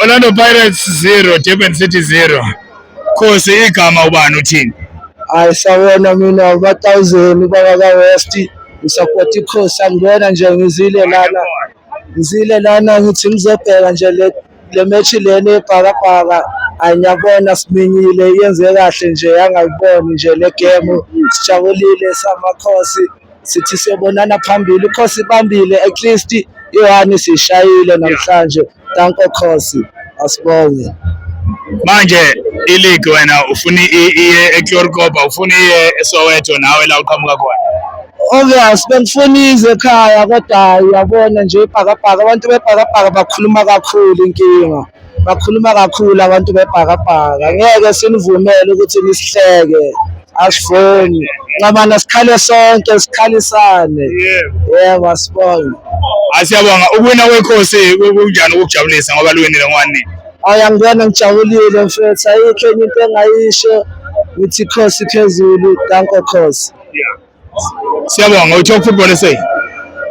Orlando Pirates 0, Durban City 0. Khosi, igama ubani, uthini? Hayi, sawona mina ubatawuzeni baba ka-West, ngisapota iKhosi. Angibona nje ngizile lana, ngizile lana ngithi ngizobheka nje le match lena ebhakabhaka. Hayi, ngiyabona siminyile, yenze kahle nje, yangayiboni nje le game. Sijabulile samakhosi, sithi siyobonana phambili. Ikhosi ibambile, at least i-one siyishayile namhlanje. Danko Khosi, asibonge. Manje i-league wena ufuna iye eChloorkop, ufuna iye eSoweto nawe la uqhamuka khona? Obvious, bengifuna ize ekhaya, kodwa uyabona nje ibhakabhaka, abantu bebhakabhaka bakhuluma kakhulu. Inkinga, bakhuluma kakhulu abantu bebhakabhaka. Ngeke sinivumele ukuthi nisihleke, asifuni ncamana, sikhale sonke, sikhalisane. Yebo, asibonge. Asiyabonga. Ukuwina kwekhosi kunjani ukujabulisa ngoba liwinile ngo-1-0? Hayi, angibona ngijabulile mfethu, ayikho enye into engayisho, ngithi Khosi phezulu, danko Khosi. Siyabonga, uTop Football SA.